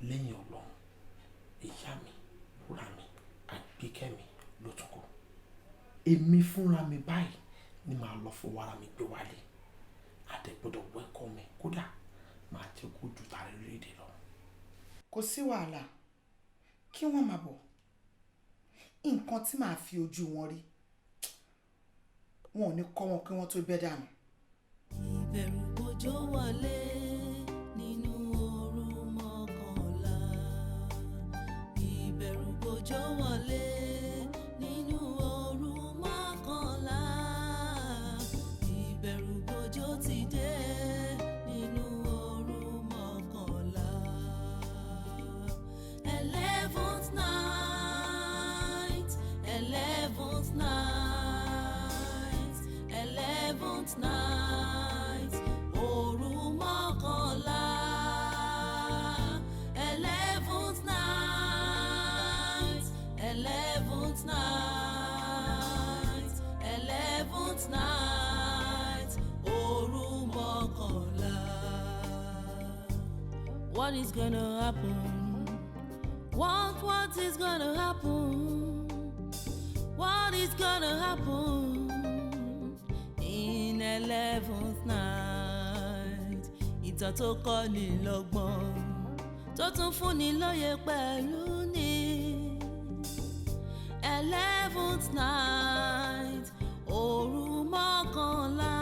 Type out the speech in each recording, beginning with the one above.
Lẹ́yìn Ọlọ́run, ìyá mi, wúrà mi, Àgbékẹ́ mi ló tún kù. Èmi fúnra mi báyìí ni màá lọ fọwọ́ ara mi gbé wálé. A dẹ̀ gbọ́dọ̀ welcome ẹ̀, kódà máa jẹ́ kó ju tààrà orílẹ̀-èdè lọ. Kò sí wàhálà, kí wọ́n máa bọ̀. Nǹkan tí màá fi ojú wọn rí, wọn ò ní kọ́ wọn kí wọ́n tó bẹ́ dànù. Ìbẹ̀rù bójó wọlé nínú òru 11. Ìbẹ̀rù bójó wọlé nínú òru 11. Ìbẹ̀rù bójó ti dé nínú òru 11. 11th night, 11th night, 11th night, òru 11. 11th night, 11th night, 11th night, òru 11. What is gonna happen? What is gonna happen? What is gonna happen in 11th night? Ìtàn tó kọ́ ni lọ́gbọ́n, tó tún fúnni lóye pẹ̀lú ní 11th night, òru 11.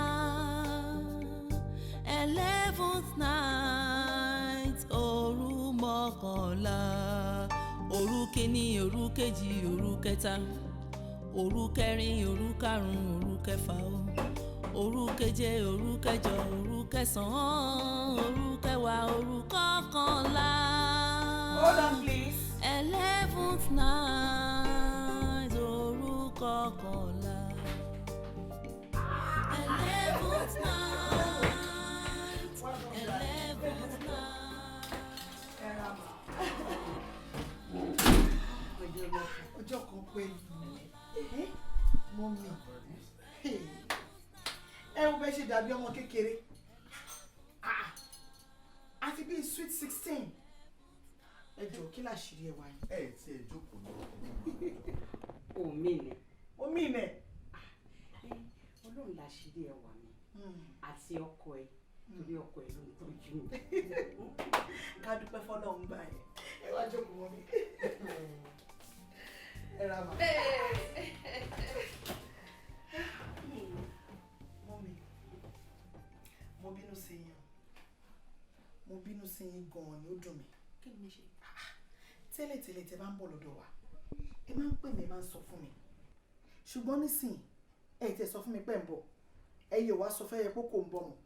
11th night, òru 11. Òru kìíní, òru kejì, òru kẹta, òru kẹrin, òru karùn-ún, òru kẹfà o, òru keje, òru kẹjọ, òru kẹsàn-án, òru kẹwàá, òru 11. Hold on, please. 11th night, òru 11. 11th night, 11th night. Ọjọ́ kan pẹ̀lú mummy, ẹ wo bẹ́ẹ̀ ṣe dàbí ọmọ kékeré. Ah, àfi bíi sweet 16. Ẹ jọ̀ọ́, kí làṣírí ẹ wá yín? Ẹ tí ẹ jókòó ní. Omi ni. Omi nẹ. Ọlọ́run láṣìírí ẹwà mi àti ọkọ ẹ, torí ọkọ ẹ ló ń tọ́jú mi. Ká dúpẹ́ fọlọ́run gbà yẹn. Ẹ wá jókòó, mummy. Ẹ ra mà. Mummy, mo bínú sí yín o. Mo bínú sí yín gan-an ni, ó dùn mí. Kí ni mo ṣe? Tẹ́lẹ̀tẹ́lẹ̀, tẹ́ bá ń bọ̀ lọ́dọ̀ wa, ẹ máa ń pè mí, ẹ máa ń sọ fún mi, ṣùgbọ́n nísìnyí, ẹ tẹ́ sọ fún mi pé ń bọ̀, ẹ yóò wá sọ fẹ́ yẹ pé kò ń bọ̀ mọ́.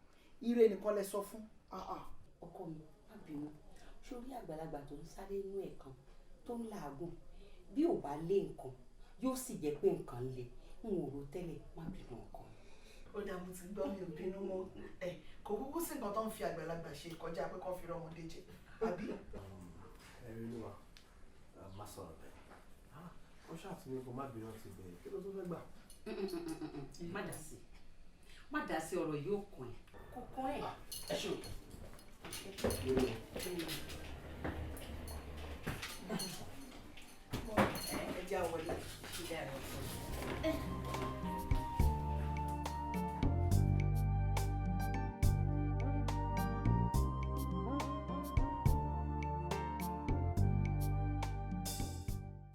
Ire nìkan lẹ sọ fún. Ah, ah. Ọkọ mi, má bínú. Sórí àgbàlagbà tó ń sáré inú ẹ̀ kan tó ń làágùn, bí ò bá lé nǹkan, yóò sì jẹ́ pé nǹkan le. N ò rò tẹ́lẹ̀, má bínú, ọkọ mi. Ó dà, mo ti gbọ́, mi ò bínú mọ́. Ẹ kò kúkú sí nǹkan tó ń fi àgbàlagbà ṣe kọjá pé kán fi rọmọdé jẹ, àbí? Ẹ rí wa, má sọ̀rọ̀ bẹ́ẹ̀. Ó ṣàtúnyẹ kó má bínú ti bẹ̀rẹ̀. Kí ló tó fẹ́ gbà? Má dá sí, má dá sí, ọ̀rọ̀ yóò kàn ẹ́, kò kàn ẹ́. Ẹ ṣe o. Ẹ jẹ́ àwọlé.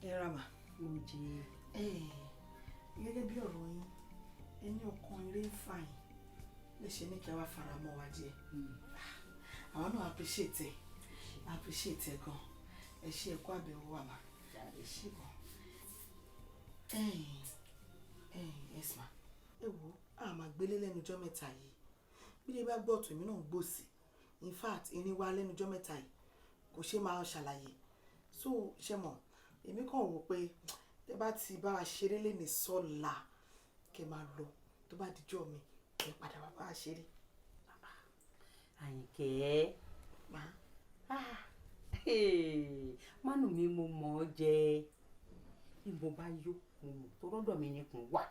Ẹ ra mà. Mo jẹ. Gẹ́gẹ́ bí ọ̀rọ̀ yín, ẹni ọkàn eré ń fà yín lè ṣe ní kí a wá fara mọ́ wa díẹ̀. Àwọn náà appreciate ẹ, appreciate ẹ gan. Ẹ ṣe, ẹ̀kọ́ àbẹ̀wò wa mà, ẹ ṣe gan. Yes ma. Ẹ wo, a máa gbélé lẹ́nu ọjọ́ mẹ́ta yìí. Bí lè bá gbọ́ ọ̀tún, èmi náà ń gbòsì. In fact, irin wa lẹ́nu ọjọ́ mẹ́ta yìí kò ṣe máa ṣàlàyé. So ṣe mọ̀, èmi kàn wò pé tẹ bá ti bá wa ṣeré lẹ́ni sọ́la, kẹ máa lọ. Tó bá dijọ́ mi, kẹ padà wá bá wa ṣeré. Àyìnkẹ́. Ma. Ah, mánu mi, mo mọ̀ ọ́ jẹ. Bí mo bá yó, mo mọ̀ tó rọ́dọ̀ mi nìkún wà.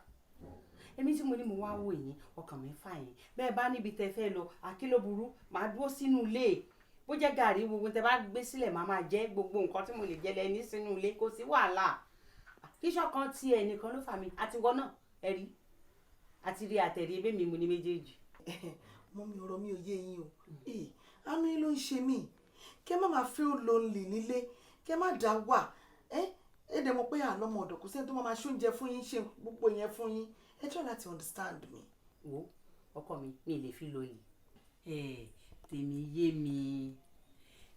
Èmi tí mo ní mo wá wò yín, ọkàn mi fà yín. Bẹ́ẹ̀ bá níbi tẹ́ fẹ́ lọ, àkìlọ̀ burú, màá dúró sínú ilé. Bó jẹ́ gàrí, gbogbo tẹ bá gbé sílẹ̀, máa máa jẹ gbogbo nǹkan tí mo lè jẹ lẹ́ni sínú ilé, kò sí wàhálà. Kíṣọ́ kan tí ẹnìkan ló fà mí àti wọ́n náà ẹ̀rí àti rí àtẹ̀rí ebé mi mu ní méjèèjì. Mummy, ọ̀rọ̀ mi ò yé yín o. Àánú yín ló ń ṣe mí. Kẹ́ má máa feel lonely nílé, kẹ́ má dá wà. Ẹ ẹ dẹ̀ mọ̀ pé àlọ́mọ ọ̀dọ̀ kò sẹ́ni tó máa máa ṣóúnjẹ fún yín, ṣe gbogbo yẹn fún yín. Ẹ try láti understand me. Wo ọkọ mi, mi lè fi lóye ẹ. Tèmi yé mi,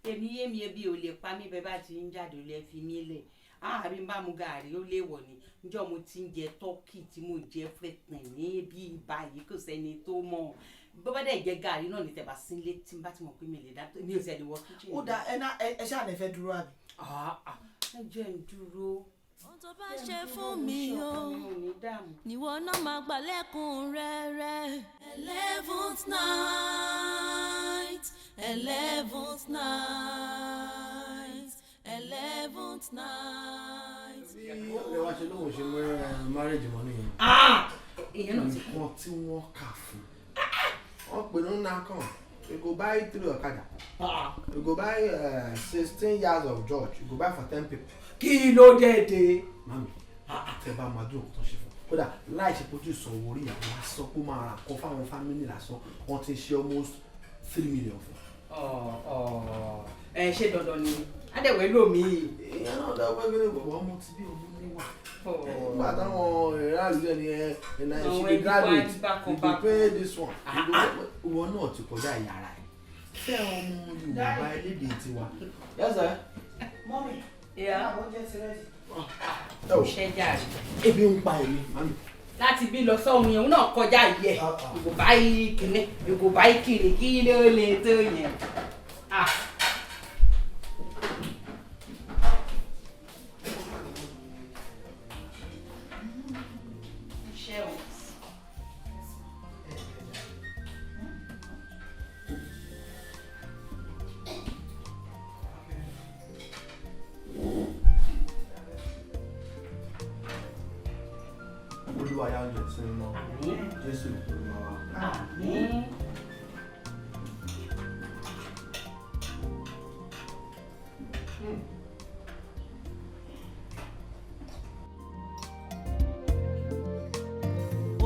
tèmi yé mi. Ebi ò lè pa mí. Bẹ́ẹ̀ bá ti ń jáde lẹ fi mí lẹ̀. Àbí n bá mu gàrí, ó léèwọ̀ ni. Njọ́ mo ti ń jẹ turkey, tí mo jẹ fẹ̀tẹ̀ ní bí báyìí, kò sẹ́ni tó mọ̀. Bó bá dẹ̀ jẹ gàrí náà ní tẹ̀bà sílé, tí n bá ti mọ̀ pé mi lè dá, mi ò sẹ́ni wọ kitchen. Ó dáa, ẹ ná ẹ ṣáà lè fẹ́ dúró, àbí? Ẹ jẹ́ ń dúró. Ohun tó bá ṣe fún mi o, níwọ náà máa gbà lẹ́kùn-ún rẹ́rẹ́. 11th night, 11th night, 11th night. Bí ọ̀rẹ́ wa ṣe lóun ṣe mú marriage mọ́ nìyẹn. Ìyẹn náà ti kú. Nǹkan tí wọ́n kà fún wọ́n pè ní nakan, you go buy three ọ̀kadà, you go buy 16 yards of george, you go buy for 10 people. Kí ló dé dé? Mami, tẹ bá máa dùn tó ṣe fún, kódà láì ṣe pójú ìsanwó orí ìyàwó lásán, kó máa rà kó fáwọn family lásán, wọ́n ti ṣe almost 3 million fún. Ẹ ṣe dandan ni adẹ̀wẹ̀ lómi. Ìyẹn náà dáwọ́ pé kí ni bọ̀bọ̀ ọmọ ti bí ọmọ níwà nígbà táwọn ìráàlú ẹ̀ ní ẹ ẹ̀ ṣe be graduate, you go pay this one, you go pay. Ìwọ náà ti kọjá ìyàrá ẹ̀, fẹ́ ọmọ Yorùbá elédè tiwa. Yes sir. Mummy, àwọn oúnjẹ ti ready. Ẹ ò Ṣe jàre. Ebi ń pa èmi, mami. Láti bí lọ sọ́hun yẹn, òun náà kọjá yẹ ìgò báyìí kìíní, ìgò báyìí kiri, kí ló lè tó yẹn? Ah. Iṣẹ́ o. Olúwa yà ń jẹ sí mímọ́. Jésù Olúwa wa. Àmín.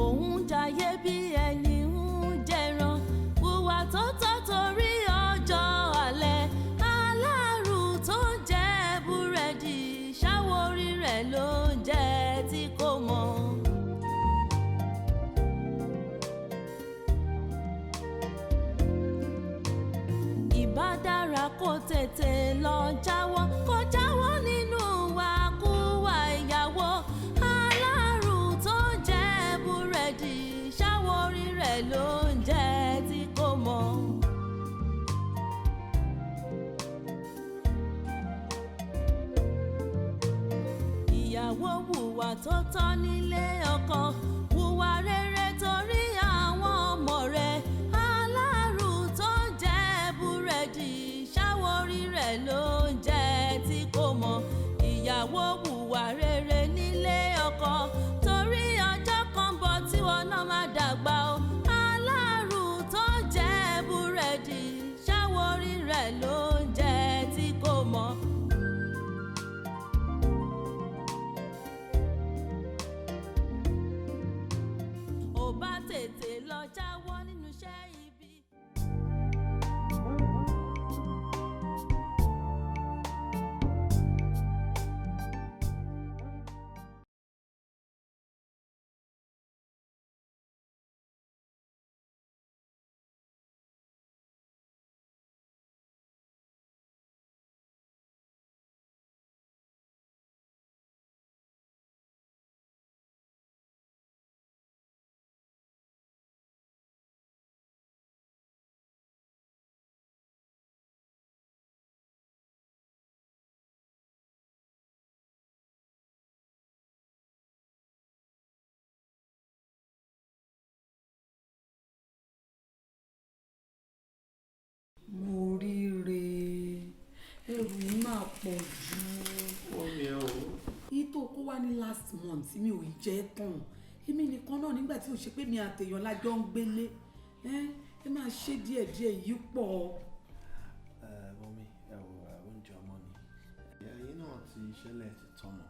Òun jayé bí ẹni ń jẹran, hùwà tó tọ́ torí ọjọ́ alẹ́. Aláàrù tó ń jẹ búrẹ́dì, ṣáwó orí rẹ̀ ló ń jẹ tí kò mọ̀. Ìbá dára kó tètè lọ jáwọ́, kó jáwọ́ nínú wàkúwà ìyàwó. Aláàrù tó ń jẹ búrẹ́dì, ṣáwó orí rẹ̀ ló ń jẹ tí kò mọ̀. Ìyàwó, hùwà tó tọ́ nílé ọkọ, hùwà rere torí àwọn ọmọ rẹ̀. Aláàrù tó ń jẹ búrẹ́dì, ṣáwó orí rẹ̀ ló ń jẹ tí kò mọ̀. Ìyàwó, hùwà rere nílé ọkọ torí ọjọ́ kan bọ̀ tí wọn náà máa dàgbà o. Aláàrù tó ń jẹ búrẹ́dì, ṣáwó orí rẹ̀ ló ń jẹ tí kò mọ̀. Ò bá tètè lọ jáwọ́ nínú iṣẹ́ ibi. Mo ríre, ẹrù yìí máa pọ̀ jù. Ó mi ò. Yìí tó kó wá ní last month, mi ò jẹ́ tán. Èmi nìkan náà, nígbà tí ò ṣe pé mi àtẹ̀yàn lájọ ń gbélé. Ẹ máa ṣe díẹ̀díẹ̀, yìí pọ̀. iṣẹ́ lẹ̀ ti tọ̀nà.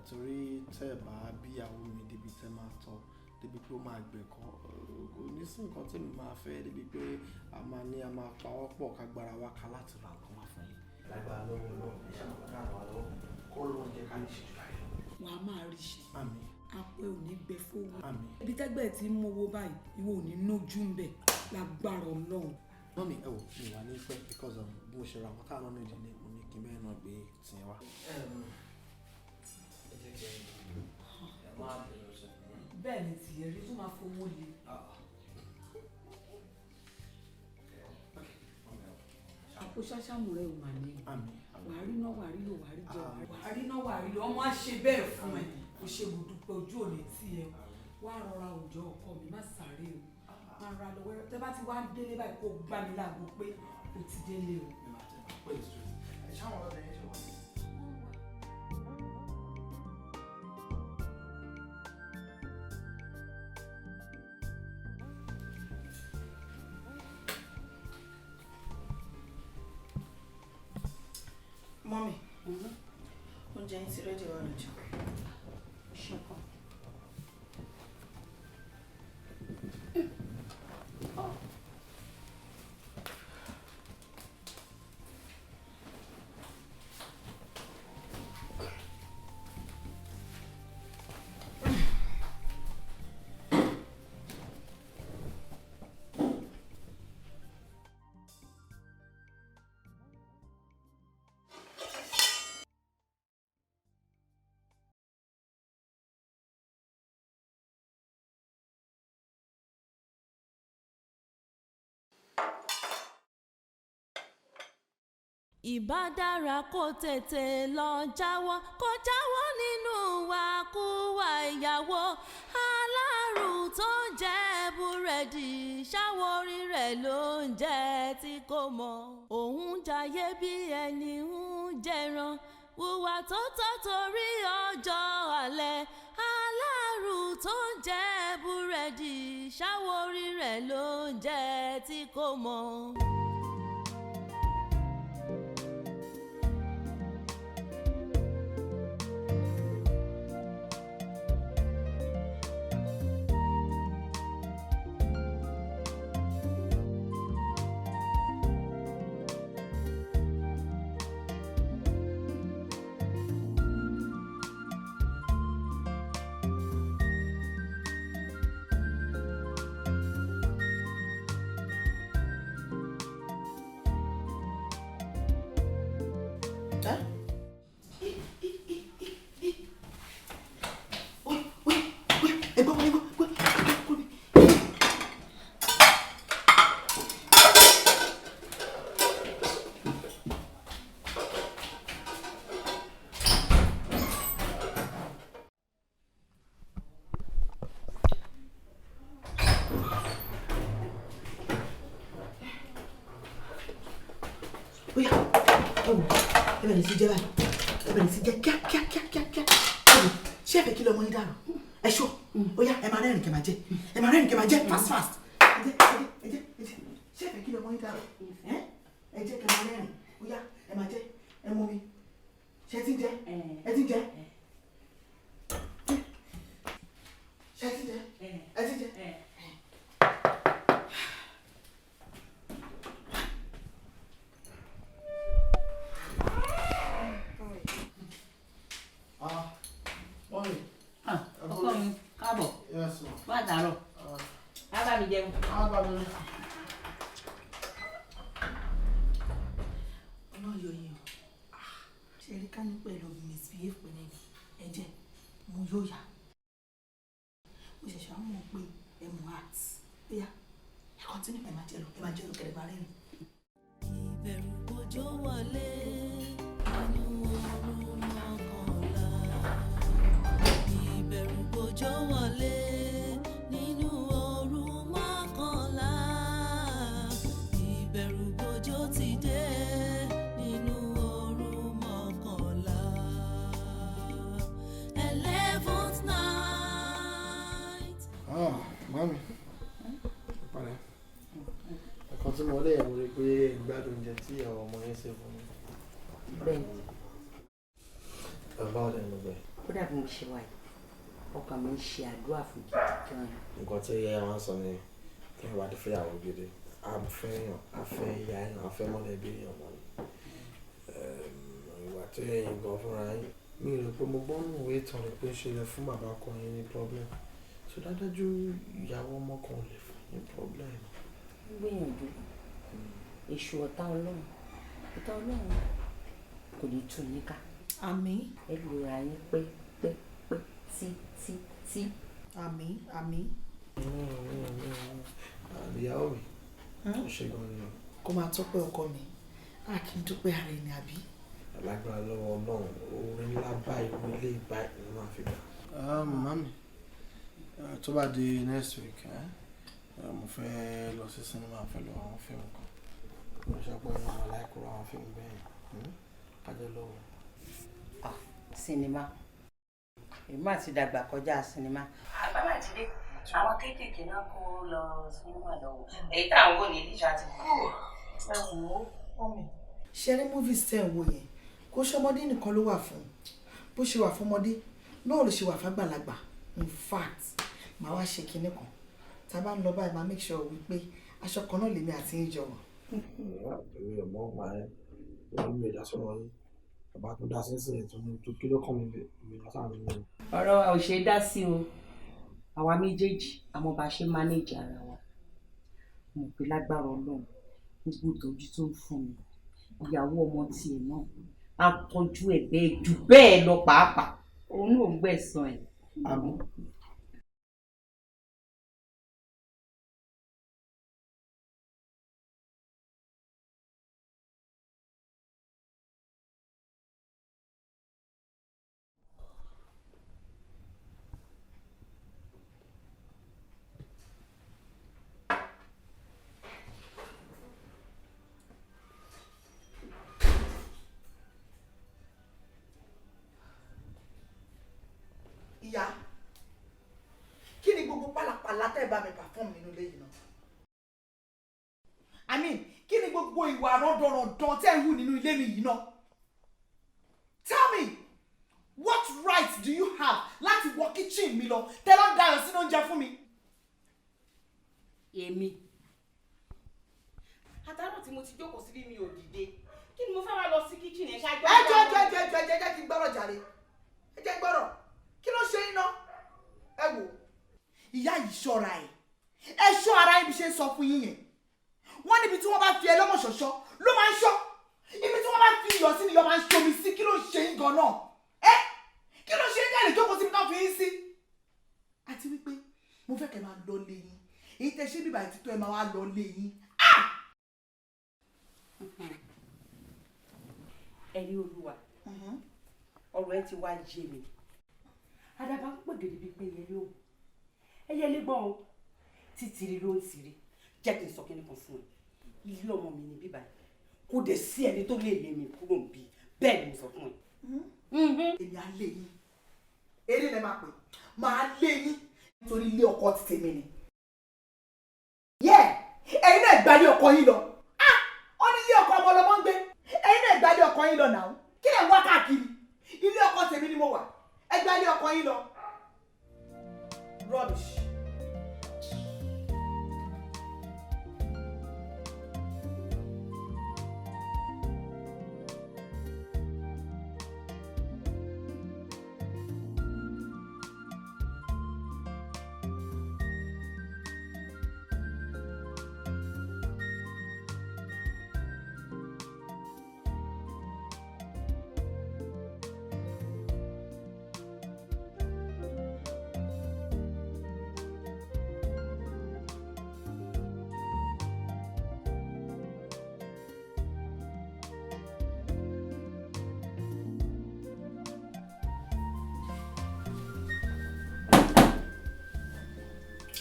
Torí tẹ́ ẹ̀ bá bíyàwó mi débi tẹ́ máa tọ́, débi pé ó máa gbẹ̀kọ́, kò ní sí nǹkan tí mi máa fẹ́ débi pé a máa ní a máa pawọ́ pọ̀ kágbára wa ká láti ra nǹkan wá fún yín. Lágbára lọ́wọ́ náà, ẹ ṣáà máa ràn wá lọ́wọ́ kó lóun jẹ́ ká lè ṣe jù báyìí lọ. Wà á máa rí ṣe. Àmín. Apò ẹ ò ní gbẹ fowó. Àmín. Ibi tẹ́gbẹ́ ti ń mówó báyìí, ìwọ ò ní nójú ń bẹ̀ lágbára Ọlọ́run. Mummy, ẹ wò, mi wà ní pẹ́ because bí mo ṣe ra nǹkan táwọn náà nídìí ni mo ní kí n bẹ́ẹ̀ náà gbé tìyẹn wá. Ẹ jẹ́ kí ẹ máa bẹ̀rẹ̀ ọ̀sẹ̀. Bẹ́ẹ̀ ni tìyẹ̀ rí tó máa fowó le. Àpò ṣáṣámù rẹ ò mà ní. Àmín. Wàá rí náà, wàá rí lò, wàá rí jẹ, wàá rí náà, wàá rí lò. Ọmọ á ṣe bẹ́ẹ̀ fún ẹ. Kò ṣe mo dúpẹ́ ojú òní tí ẹ. Wá rọra òjò ọkọ mi, má sáré o. Má ra lọ wẹ́rẹ́. Tẹ́ bá ti wá délé báyìí kó gbá mi láago pé o ti délé o. Ṣáwọn ọ̀rẹ́ yẹn ṣe wà. Mummy, oúnjẹ yín ti ready wá lójú. Ṣùkọ́. Ìbá dára kó tètè lọ jáwọ́, kó jáwọ́ nínú wàkúwà ìyàwó alárùn tó ń jẹ búrẹ́dì, ṣáwó orí rẹ̀ ló ń jẹ tí kò mọ̀. Òun jayé bí ẹni ń jẹran, hùwà tó tọ́ torí ọjọ́ alẹ́. Alárùn tó ń jẹ búrẹ́dì, ṣáwó orí rẹ̀ ló ń jẹ tí kò mọ̀. Oya, ẹ wò, ẹ bẹ̀rẹ̀ sí jẹ báyìí, ẹ bẹ̀rẹ̀ sí jẹ kíá kíá kíá kíá kíá. Ẹ wò, ṣé ẹ fẹ́ kí lọ́mọ yín dànù? Ẹ ṣọ́, oya, ẹ máa rẹ́rìn kẹ́ máa jẹ, ẹ máa rẹ́rìn kẹ́ máa jẹ fast fast. Ẹ jẹ, ẹ jẹ, ẹ jẹ, ẹ jẹ, ṣé ẹ fẹ́ kí lọ́mọ yín dànù? Ẹ jẹ kẹ́ máa rẹ́rìn, oya, ẹ máa jẹ, ẹ mú mi. Ṣé ẹ ti ń jẹ? Ẹ ti ń jẹ? Ṣé ẹ ti ń jẹ? Ẹ ti ń jẹ? Ah, mummy. Ọkọ mi, káàbọ̀. Yes, ma. Wá dàárọ̀. Á bá mi jẹun. Á bá mi. Ọlọ́run yọ yín o. Ṣé ẹ rí ká ní pẹ̀lú misbehave pẹ̀lú ẹ jẹ́ mo yóò yá. Mo ṣẹ̀ṣẹ̀ wá mọ̀ pé ẹ mú heart. Bóyá ẹ continue ẹ máa jẹ lọ, ẹ máa jẹ lọ kẹ̀lẹ́ máa rẹ́rìn. Ìbẹ̀rù bójó wọlé nínú oorun mọ́kànlá. Ìbẹ̀rù bójó wọlé nínú oorun mọ́kànlá. Ìbẹ̀rù bójó ti dé nínú oorun mọ́kànlá. 11th night. Ah, mummy. Padà. Ẹ̀kan tí mo lè mo rí pé ìgbádùn oúnjẹ tí àwọn ọmọ yẹn ṣe fún mi. Bẹ́ẹ̀ni. Kódà bí mo ṣe wà yìí, ọkàn mi ń ṣe àdúrà fún gidi gan. Nǹkan tí ẹ máa ń sọ ni kí wọ́n bá ti fẹ́yàwó gidi, á fẹ́ yàn, á fẹ́ ìyá yàn, á fẹ́ mọ̀lẹ́bí yàn mọ́ ni. Ìwà tó yẹ yín gan fúnra yín. Mi rò pé mo gbọ́ nù ìwé ìtàn rẹ̀ pé ṣe lẹ fún bàbá ọkọ yín ní problem. So dájú ìyàwó ọmọ kan ò lè fún ní problem. Gbìyànjú èṣù ọ̀tá Ọlọ́run, ọ̀tá Ọlọ́run kò ní tú yín ká. Àmín. Ẹ lura yín pé pé pé tí tí tí. Àmín àmín. Ìyàwó mi, ó ṣe gan ni. Kó máa tọ́pẹ́ ọkọ mi, a kì í dúpẹ́ ara ẹni àbí. Alágbára lọ́wọ́ Ọlọ́run, orin ńlá báyìí, orin ilé báyìí ni wọ́n á fi gbà. Mami, tó bá di next week, mo fẹ́ lọ sí sinimá, fẹ́ lọ àwọn fíìmù kan. Mo ṣe pé mo máa láìkúrò àwọn fíìmù bẹ́ẹ̀ kájọ lọ́wọ́. Sinimá, èmi àti dàgbà kọjá sinimá. Bàbá àti dé àwọn kéékèèké náà kó lọ sinimá lọ́wọ́ èyí tá à ń wò ní Elisha ti kú. Ẹ wò ó mọ́mì. Ṣe rí movies tẹ́ ń wò yẹn, kó ṣọmọdé nìkan ló wà fún, bó ṣe wà fọmọdé náà ló ṣe wà fàgbàlagbà. In fact, màá wá ṣe kinní kan tá a bá ń lọ báyìí, màá make sure wípé aṣọ kan náà lèmi àti yín jọ wọ̀. Èmi ò mọ̀ ọ́n ẹ́, èmi ò dá sọ̀rọ̀ yín, bàbá tó dá sínsìn tó ní tó kí ló kàn mí bẹ̀, èmi dá sáà nínú. Ọ̀rọ̀ wa ò ṣe é dá sí o, àwa méjèèjì àmọ́ bá a ṣe mánéèjì ara wa. Mo pè lágbára Ọlọ́run, gbogbo ìtọ́jú tó ń fún mi, ìyàwó ọmọ tiẹ̀ náà á tọ́jú ẹ̀ bẹ́ẹ̀ jù bẹ́ẹ̀ lọ pàápàá, òun náà ń gbẹ̀san ẹ̀. Àmín. Ìyá, kí ni gbogbo pálapàla tẹ́ ẹ bá mi perform nínú ilé yìí náà? I mean, kí ni gbogbo ìwà rọ́dọ̀rọ̀dọ̀ tẹ́ ẹ ń hù nínú ilé mi yìí náà? Tell me, what right do you have láti wọ kitchen mi lọ tẹ́ lọ dayọ̀ sínú oúnjẹ fún mi? Èmi àtàrà tí mo ti jókòó síbí mi ò dìde, kí ni mo fẹ́ wá lọ sí kitchen ẹ̀ ṣáájú. Ẹ jọ jọ jọ jọ jẹ jẹ́ kí n gbọ́rọ̀ jàre, ẹ jẹ́ gbọ́rọ̀. Kí ló ṣe yín náà? Ẹ wò, ìyá yìí ṣọ́ra ẹ̀, ẹ ṣọ́ ara yín bí ṣe ń sọ fún yín yẹn. Wọ́n níbi tí wọ́n bá fi ẹlọ́mọ̀ ṣọ̀ṣọ́ ló máa ń ṣọ́, ibi tí wọ́n bá fi iyọ̀ sí ni iyọ̀ máa ń ṣomi sí. Kí ló ṣe yín gan náà? Ẹ kí ló ṣe yín ká lè jókòó síbi náà fi yín sí? Àti wípé mo fẹ́ kẹ́ máa lọ lé yín, èyí tẹ́ ṣé bíbá ìtítọ́ ẹ máa wá lọ lé yín. Ẹ̀rí Olúwa, ọ̀rọ̀ ẹ ti wá yé mi. Àdàbà ń pègèrè bíi pé ẹyẹlé òun ẹyẹlé gbọ́n o, títìrì ló ń tìrì. Jẹ́ kí n sọ kíní kan fún ẹ, ilé ọmọ mi ní bíbá yìí, kò dé sí ẹni tó lè lé mi kúrò níbí, bẹ́ẹ̀ ni mo sọ fún ẹ. Èmi á lé yín, eré lẹ máa pè, máa lé yín nítorí ilé ọkọ ti tèmi ni. Yẹ ẹ̀yin náà gbalé ọkọ yín lọ, ó ní ilé ọkọ ọmọ ọlọmọ ń gbé, ẹ̀yin náà gbalé ọkọ yín lọ náà, kí lẹ ń wá káàkiri? Ilé ọkọ tèmi ni mo wà, ẹ gbalé ọkọ yín lọ. Rubbish.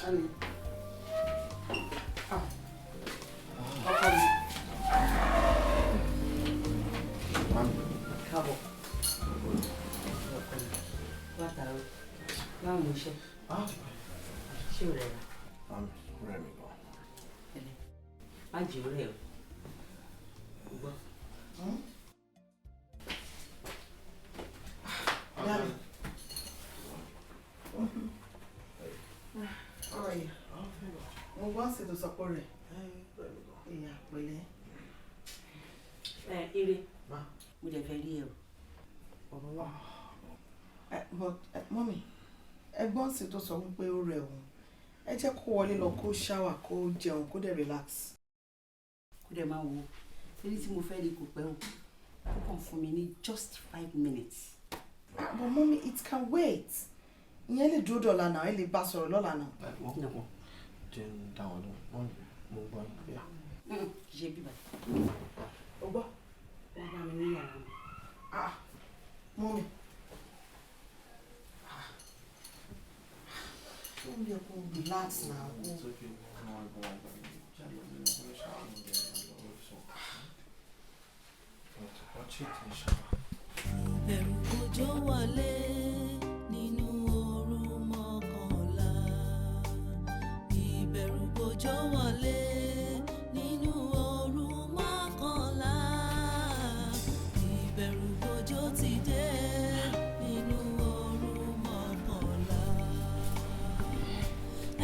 Ami. Ah. Ọkọ mi. Káàbọ̀. Ọkọ mi. Wá tààrọ̀. Báwo ni iṣẹ́? Ṣé o rẹ̀ rà? Mami, ó rẹ̀ mí gan. Má jẹ́ ó rẹ̀ o. Gbọ́. Dami, Sọ pé rẹ̀ ìyá pẹ̀lẹ́. Ẹ ire. Ma. Mo dẹ̀ fẹ́ rí ẹ o. Ọ̀rọ̀ wà. But mummy, ẹ̀gbọ́n sì tó sọ wípé ó rẹ̀ òun, ẹ jẹ́ kó wọlé lọ, kó ṣáwà, kó jẹun, kó dẹ̀ relax. Kó dẹ̀ máa wo torí tí mo fẹ́ rí kò pẹ́ o, kó kàn fún mi ní just 5 minutes. Ah, but mummy, it can wait. Ìyẹn lè dúró dọ̀la náà, ẹ lè bá sọ̀rọ̀ lọ́la náà. Wọ́n wọ́n jẹ́ ń dá wọn lóhùn. Wọ́n mo gbọ́ yín. Yeah. Kì í ṣe bíbá. O gbọ́. Wọ́n bá mi ní yàrá mi. Ah, mummy. Ah, ó ń yẹ kó relax now. It's okay. No, I go, I go. Watch it and shower. Ìbẹ̀rù bójó wọlé nínú òru 11. Ìbẹ̀rù bójó wọlé nínú òru 11. Ìbẹ̀rù bójó ti dé nínú òru 11.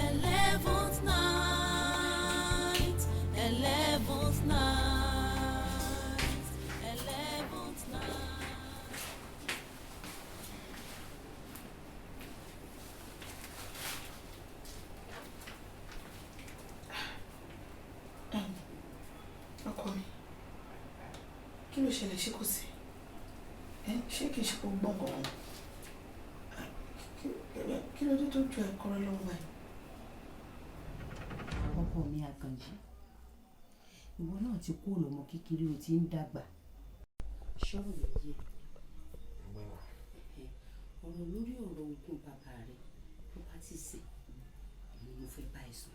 11th night, 11th night, 11th night. Ọkọ mi, kí ló ṣẹlẹ̀? Ṣé kò sí ẹ? Ṣé kìí ṣe kó gbọ́n kankan? Kí ló dé tó ju ẹ̀kọ́ rẹ lọ́wọ́ báyìí? Ọkọ mi Àkànjí, ìwọ náà ti kú lọ́mọ kékeré, o ti ń dàgbà. Ṣọ́rọ̀ mi yé? Ọ̀rọ̀ lórí ọ̀rọ̀ ogún bàbá rẹ̀ tó bá ti sè ni mo fẹ́ bá ẹ sọ.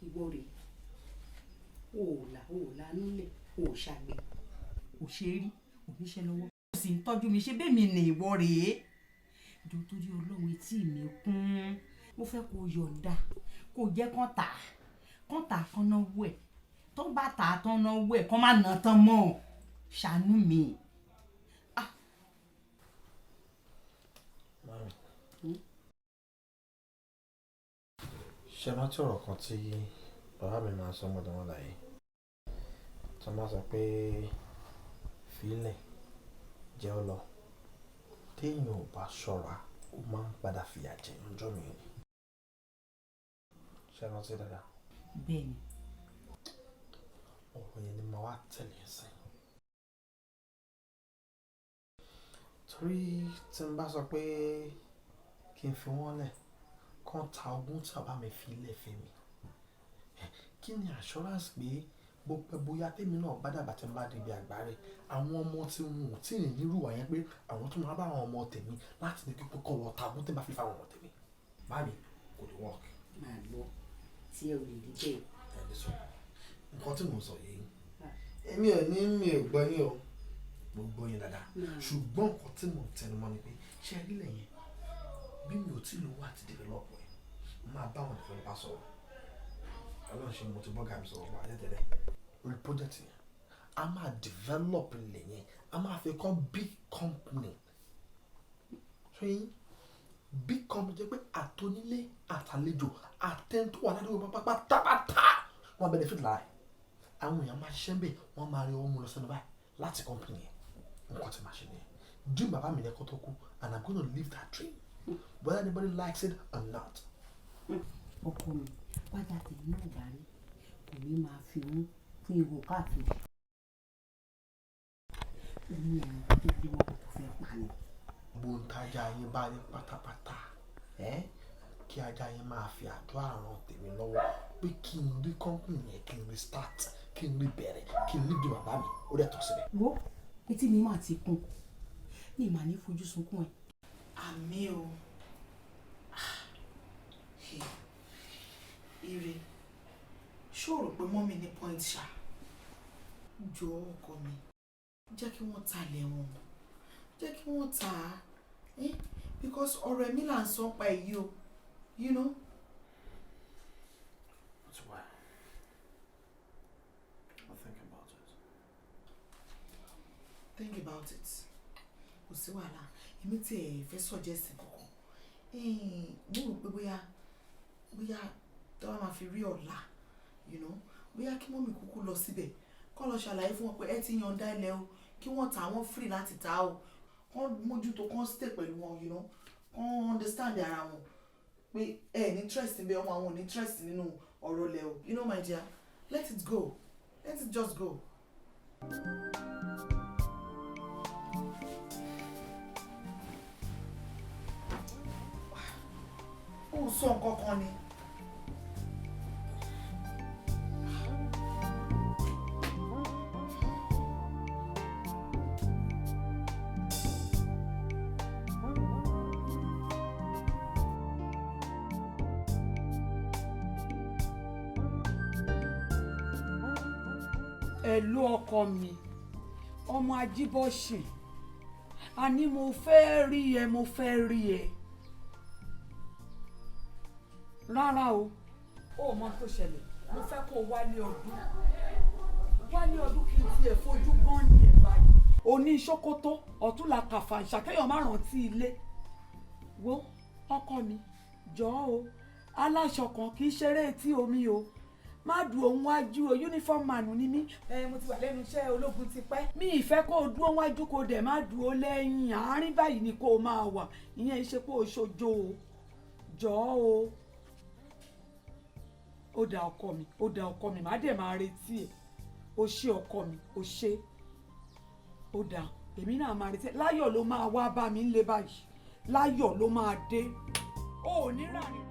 Ìwọ rèé, o ò là, o ò lanúlẹ̀, o ò ṣàgbé, o ṣe rí oníṣẹ́ lọ́wọ́, o sì ń tọ́jú mi. Ṣe bẹ́ẹ̀ mi ní ìwọ rèé jọ, torí Ọlọ́run, etí mi kún. Mo fẹ́ kó o yọ̀ǹda, kó o jẹ́ kán tà á, kán tà á, kán náwó ẹ̀. Tó bá tà á tán, náwó ẹ̀, kán má nà tán mọ́ ọ. Ṣàánú mi. Mummy. Ṣé rántí ọ̀rọ̀ kan tí bàbá mi máa ń sọ ọmọdé wọn láyé? Tí wọ́n bá sọ pé fílẹ̀ jẹ́ ọ lọ. Téèyàn ò bá ṣọ́ra, ó máa ń padà fìyà jẹ ọjọ́ mi ni. Ṣé rántí dáadáa? Bẹ́ẹ̀ni. Ọ̀rọ̀ yẹn ni màá wá tẹ̀lé ẹsẹ̀. Torí tí n bá sọ pé kí n fi wọ́n lẹ̀, kán ta ogún tí bàbá mi fi lẹ̀ fún mi. Kí ni assurance pé bó pẹ́ bóyá tèmi náà bá dàgbà, tí n bá débi àgbáre, àwọn ọmọ tí wọn ò tí ì ní irú ìwà yẹn, pé àwọn tó máa bá àwọn ọmọ tèmi láti ní kíkọ́ kọ́ lọ ta ogún tí n bá fi fa àwọn ọmọ tèmi? Mummy, kò lè work. Máa gbọ́ tí ẹ ò lè rí bẹ́ẹ̀. Ẹ lè sọ nǹkan tí mò ń sọ yìí. Èmi ò ní mi ò gbọ́ yín o. Mo gbọ́ yín dáadáa. Ṣùgbọ́n nǹkan tí mò ń tẹnu mọ́ ni pé ṣé ẹ rí lẹ̀ yẹn, bí mi ò tí ì lówó àti develop ẹ̀, máa bá àwọn developer sọ̀rọ̀. Ọlọ́run ṣe, mo ti bọ́gà mi sọ̀rọ̀ wá tẹ́tẹ́lẹ̀ lórí project yẹn. A máa develop ilẹ̀ yẹn, a máa fi kọ́ big company. Ṣé yín big company jẹ́ pé àtọ́nílé àtàlejò àtẹni tó wà ládùúgbò pátápátá wọ́n benefit lára ẹ̀. Àwọn èèyàn máa ṣiṣẹ́ ń bẹ̀, wọ́n máa rí owó mú lọ sẹ́nu báyìí láti company yẹn. Nǹkan tí màá ṣe nìyẹn. Dream bàbá mi lẹ́kọ́ tó kú, and I'm gonna live that dream whether anybody likes it or not. Ọkọ mi, wájà tèmi náà bá rí, kò ní máa fi mú fún ihò káàkiri. Ó ní ẹran tó gbé wọn kò fẹ́ pa ni. Gbóǹtajà yín bá ní pátápátá ẹ, kí ajá yín máa fi àdúrà ràn tèmi lọ́wọ́ pé kí n rí company yẹn, kí n rí start, kí n rí bẹ̀rẹ̀, kí n rí di bàbá mi, ó dẹ̀ tọ́ síbẹ̀. Wo, etí mi máa ti kún, mi máa ní fojú sunkún ẹ. Àmín o. Hey, ire, ṣó o rò pé mummy ní point ṣá? Jọ, ọkọ mi, jẹ́ kí wọ́n talẹ̀ wọn, jẹ́ kí wọ́n ta á, eh? Because ọ̀rọ̀ ẹ̀mí là ń sọ pa èyí o. That's why. I'll think about it. Think about it, kò sí wàhálà. Èmi tí ẹ fẹ́ suggest kankan, mo rò pé bóyá Tó bá máa fi rí ọ̀la, you know, bóyá kí mummy kúkú lọ síbẹ̀, kó lọ ṣàlàyé fún wọn pé ẹ ti yànda ilẹ̀ o, kí wọ́n ta, wọ́n free láti ta o, kán mójútó, kán stay pẹ̀lú wọn, kán understand ara wọn pé ẹ ní interest níbẹ̀, ọmọ àwọn ò ní interest nínú ọ̀rọ̀ ilẹ̀ o. You know, my dear, let it go, let it just go. Ó sọ nǹkan kan ni. Ẹ̀lú ọkọ mi, ọmọ Ajíbọ́sìn, àní mo fẹ́ rí ẹ, mo fẹ́ rí ẹ. Rárá o, ó mọ tó ṣẹlẹ̀, mo fẹ́ kó o wálé ọdún, wálé ọdún kí n tiẹ̀ fojú gan ní ẹ̀ báyìí. Òní ṣòkòtò ọ̀túnla kàfàǹṣà kéèyàn má rántí ilé. Wo ọkọ mi, jọ̀ọ́ o, aláṣọ kan kì í ṣeré etí omi o, má dùn òun wájú o, uniform man ni mí. Ẹ mo ti wà lẹ́nu iṣẹ́ ológun ti pẹ́. Mi ì fẹ́ kó o dúró wájú kó o dẹ̀ má dùn ó lẹ́yìn, àárín báyìí ni kó o máa wà, ìyẹn ṣe pé o ṣojo o, jọ̀ọ́ o. Ó da ọkọ mi, ó da ọkọ mi, má dẹ̀ máa retí ẹ̀. O ṣé ọkọ mi, o ṣé. Ó da, èmi náà máa retí ẹ̀. Láyọ̀ ló máa wá bá mi ńlé báyìí, láyọ̀ ló máa dé. O ò ní ràrìn.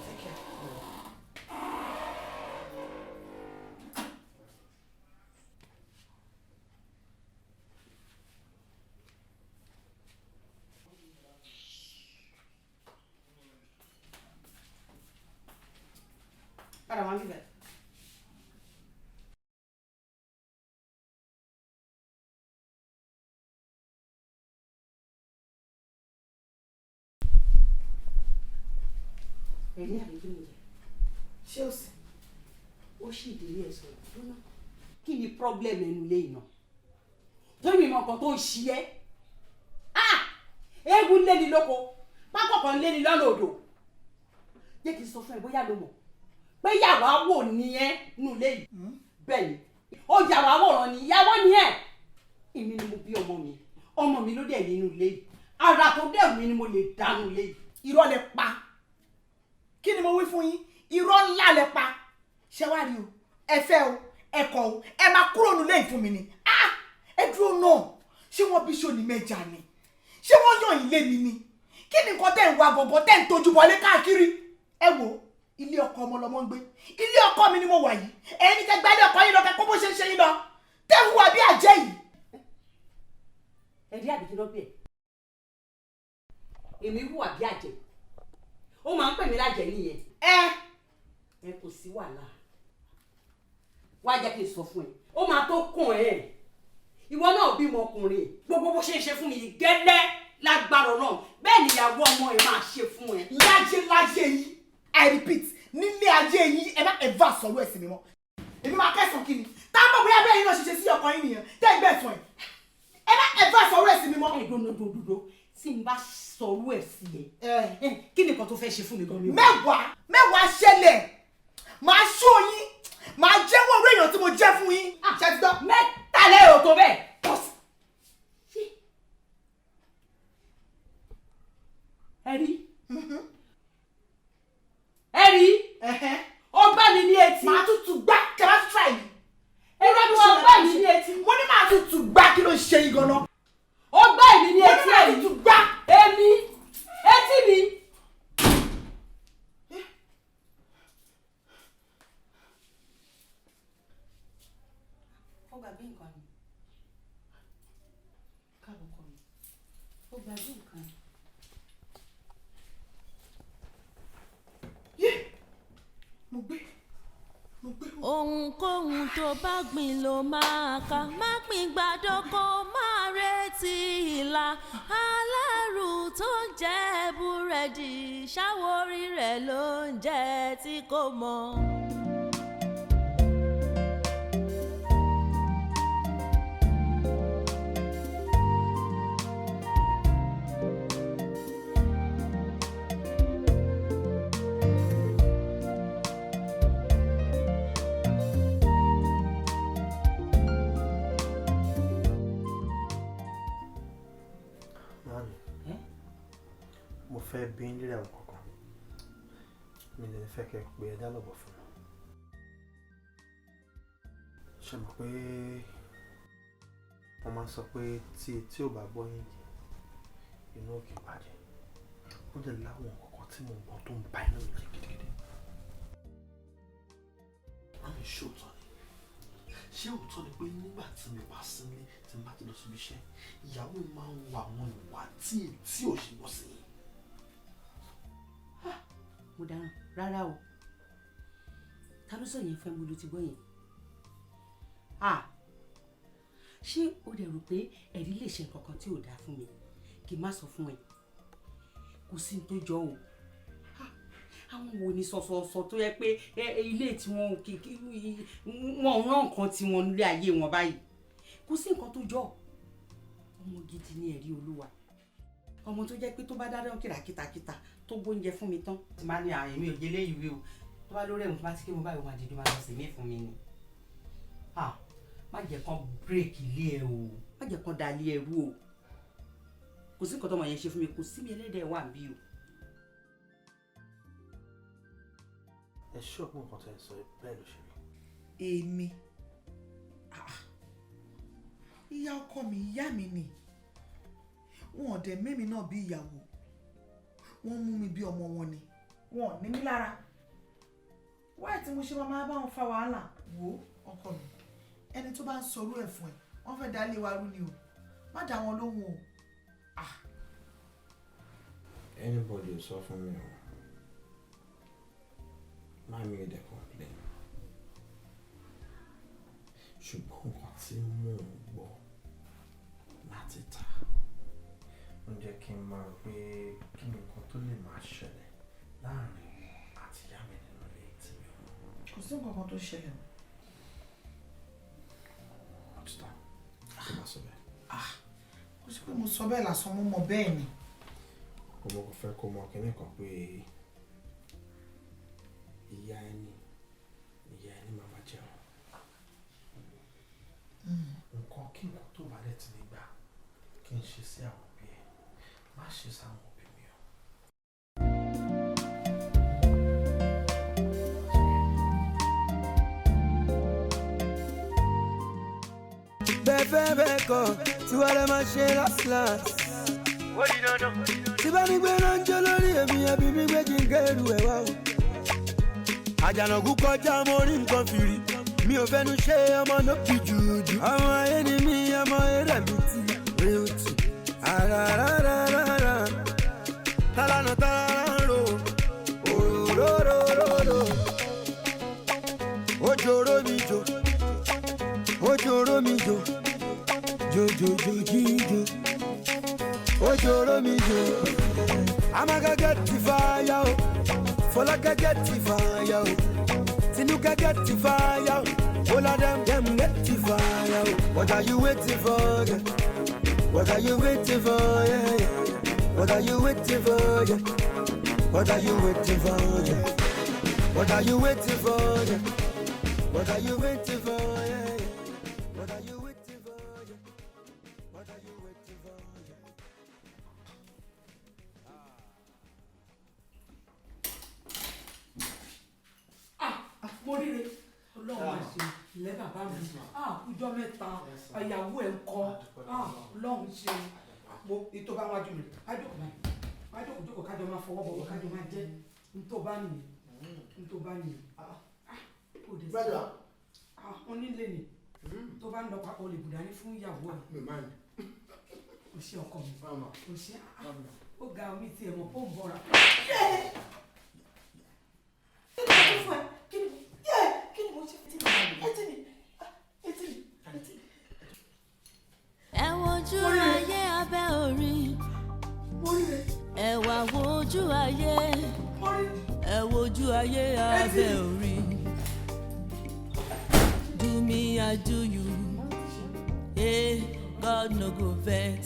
Take care. Padà wá bíbẹ̀. Ẹ̀rí àbí kí ni jẹ? Ṣé o sì? Ó sì délé ẹ̀ sọ̀rọ̀ lónà. Kí ni problem ẹnu ilé iná? Torí mi mọ nǹkan tó ń ṣe ẹ́. Ah! Eégún lé ni lóko, pápá kan lé ni lọ́nà odò. Jẹ́ kí n sọ fún ẹ bóyá ló mọ̀ pé yàwá wò ní ẹ́ nù ilé yìí. Bẹ́ẹ̀ ni, ó yàwá wòrán ni, ìyàwó ni ẹ̀. Èmi ni mo bí ọmọ mi, ọmọ mi ló dẹ̀ nínú ilé yìí. Ara tó dẹ̀ mí ni mo lè dánú ilé yìí. Irọ́ lẹ pa. Kí ni mo wí fún yín? Irọ́ ńlá lẹ pa. Ṣé wàá rí o? Ẹ fẹ́ o, ẹ kọ̀ o, ẹ máa kúrò nílé yìí fún mi ni. Ah! Ẹ dúró náà. Ṣé wọ́n bí sóni mẹ́ja ni? Ṣé wọ́n yàn yín lé mi ni? Kí ni nǹkan tẹ̀ ń wa gọ̀gọ̀ tẹ̀ ń tojú bọlé káàkiri? Ẹ wo, ilé ọkọ ọmọ lọmọ ń gbé. Ilé ọkọ mi ni mo wà yìí. Ẹ̀yin ní kẹ́ gba ilé ọkọ yín lọ kẹ́ kó bó ṣe ń ṣe yín lọ. Tẹ́ ń hùwà bí àjẹ́ yìí. Ẹ̀rí àbí kí ló bí ẹ̀? Èmi hùwà bí àjẹ́. Ó máa ń pè mí lájẹ́ nìyẹn. Ẹ Ẹ kò sí wàhálà. Wá jẹ́ kí n sọ fún ẹ. Ó máa tó kàn ẹ́. Ìwọ náà bímọ ọkùnrin. Gbogbo bó ṣe ń ṣe fún mi yìí gẹ́lẹ́ lágbára náà. Bẹ́ẹ̀ ni ìyàwó ọmọ ẹ̀ máa ṣe fún ẹ. Láyé láyé yìí, I repeat, nílé ayé yìí, ẹ má ever sọ̀rọ̀ ẹ̀sìn mi mọ́. Èmi máa kẹsàn-án kí ni? Tá a mọ̀ bóyá bẹ́ẹ̀ yín náà ṣe ṣe sí ọkọ yín nìyẹn, tẹ́ ẹ gbẹ̀sán ẹ̀. Ẹ má ever sọ̀rọ̀ ẹ̀sìn mi mọ́. Ẹ dòdòdòdò tí n bá sọ̀rọ̀ ẹ̀ sí ẹ. Ẹ Kí ni nǹkan tó fẹ́ ṣe fún mi gan mi? Mẹ́wàá mẹ́wàá ṣẹlẹ̀, màá ṣó yín, màá jẹ́wọ́ orí èèyàn tí mo jẹ́ fún yín. Ṣé ti gbọ́? Mẹ́ta lẹ́rọ tó bẹ́ẹ̀. Kò sí. Ẹ rí. Ẹ rí. Ó gbá mi ní etí. Màá tún tún gbá kẹlá tún try mi. Ẹ rí bí wọ́n gbá mi ní etí. Mo ní màá tún tún gbá, kí ló ń ṣe yín gan-an? Ó gbá èmi ní Mo ní etí màá ẹ̀rí. tún tún gbá. Èmi etí mi. Gbàgbé nǹkan. Yé, mo gbé, mo gbé. Ohunkóhun tó bá gbìn ló máa ká. Má gbìn gbàdo kó máa retí ìlà. Alárù tó ń jẹ búrẹ́dì, ṣáwórí rẹ̀ ló ń jẹ tí kò mọ̀. Màámi, mo fẹ́ bí ń lérè àwọn kankan. Mi lè fẹ́ kẹ́ pé ẹ dálọ́bọ̀ fún mi. Ṣé mọ̀ pé wọ́n máa ń sọ pé tí etí ò bá gbọ́ yín kì, inú ò kì í bàjẹ́. Ó dẹ̀ láwọn kankan tí mo gbọ́ tó ń ba inú mi jẹ́ gidigidi. Màámi, ṣé òótọ́ ni? Ṣé òótọ́ ni pé nígbà tí mi wá sílé, tí n bá ti lọ síbi iṣẹ́, ìyàwó mi máa ń wo àwọn ìwà tí etí ò ṣe gbọ́ sí yín? Mo dáràn. Rárá o. Ta ló sọ yẹn fún ẹ? Mo ló ti gbọ́ yẹn. Ah, ṣé o dẹ̀ rò pé ẹ̀rí lè ṣe nǹkan kan tí ò dáa fún mi kí n má sọ fún ẹ? Kò sí ní tó jọ o. Ah, àwọn wo ni sọsọsọ tó yẹ pé ilé tí wọn wọn rán nǹkan tí wọn nílé ayé wọn báyìí? Kò sí nǹkan tó jọ. Ọmọ gidi ni ẹ̀rí olúwa. Ọmọ tó jẹ́ pé tó bá dáná kìràkìtàkìtà tó gbóúnjẹ fún mi tán, ti máa ní àyè mi ò jẹ léyìí wí o, tó bá lórí ẹ̀wọ̀n tó bá ti kí mo báyìí, ó máa dìde, máa lọ sí mí fún mi ni. Ah, má jẹ́ kán bírèkì ilé ẹ o, má jẹ́ kán da ilé ẹ rú o. Kò sí nǹkan tọmọ yẹn ṣe fún mi, kò sí mi ẹlẹ́dẹ̀ẹ́ wà bí o. Ẹ ṣọ́ọ̀bù nǹkan tẹ́ ẹ sọ bẹ́ẹ̀ ló ṣe rí. Èmi? Ah, ìyá ọkọ mi, ìyá mi ni. Wọn ò dẹ̀ mẹ́mi náà bí ìyàwó, wọ́n mú mi bí ọmọ wọn ni. Wọn ò ní mí lára. Wáyé tí mo ṣe máa máa bá wọn fa wàhálà? Wo ọkọ mi, ẹni tó bá ń sọrú ẹ̀ fún ẹ, wọ́n fẹ́ dá ilé wa rú ni o. Má dá wọn lóhùn o. Ah. Anybody ò sọ fún mi o. Màámi ò dẹ̀ complain. Ṣùgbọ́n nǹkan tí mò ń gbọ́ láti ta ń jẹ́ kí n máa rò pé kí ni nǹkan tó lè máa ṣẹlẹ̀ láàrin wọn àti ìyá mi nínú ilé tí mi ò mọ̀. Kò sí nǹkan kan tó ṣẹlẹ̀ o. Òtítọ́ kó má sọ bẹ́ẹ̀. Ah, kò sí pé mo sọ bẹ́ẹ̀ lásán, mo mọ̀ bẹ́ẹ̀ ni. Kò mọ̀, kò fẹ́ kó mọ kinní kan pé ìyá ẹni, ìyá ẹni máa máa jẹun. Nǹkan kí nǹkan tó bá dẹ̀ ti lè gbà kí n ṣe sí àwọn òbí ẹ, má ṣe sáwọn òbí mi o. Bẹ́ẹ̀ fẹ́ bẹ́ẹ̀ kọ́, tiwa lẹ máa ṣe last last. Tí bá ní gbé náà ń jó lórí èmi, ẹbí mi gbé kí n kẹ́rù ẹ̀ wá o. Àjànàkú kọjá mo rí nǹkan fìrí, mi ò fẹ́nu ṣe ọmọ ló fi jùjù. Ọmọ ayé ni mí, ọmọ eré mi ti rí òtù. Àràràràrà, tálánà tálánà ń ro, òróróróró. Ojóró mi jò, ojóró mi jò, jojojo jíjó. Ojóró mi jò. Amaka get the fire o, Fọlákẹ́ get the fire o, Tinúkẹ́ get the fire o, all of them dem get the fire o. What are you waiting for? Yeah? What are you waiting for? Yeah, yeah. What are you waiting for? Yeah? What are you waiting for? Yeah? What are you waiting for? Yeah? What are you waiting for? Yeah, yeah. What are you waiting for? Yeah? What are you waiting for? Yeah? Ah, mo ríre. Ọlọ́run máa ṣe ilẹ̀ bàbá mi. Ah, ọjọ́ mẹ́ta, ìyàwó ẹ̀ ń kọ́. Ah, Ọlọ́run ṣe mo ètò bá wájú mi. Wájú báyìí, wájú kò jókòó, kájọ máa fọwọ́ bọ̀wọ́, kájọ máa jẹ́ ntó bá nìyẹn, ntó bá nìyẹn. Ah, kò dé sí. Ah, onílé ni. Tó bá ń lọ papọ̀ lè bùdá ní fún ìyàwó ẹ̀. Mi máa ń. O ṣe ọkọ mi. O ṣe, ó ga omi tiẹ̀ mọ̀ kó ń bọ̀ra. Kí ni mo ṣe fún ẹ? Kí ni kí ni mo ṣe fún ẹ? Etí mi, etí mi, etí mi. Ẹ wojú ayé abẹ́ orí. Ẹ wá wojú ayé. Ẹ wojú ayé abẹ́ orí. Do me I do you. Hey, God no go vex.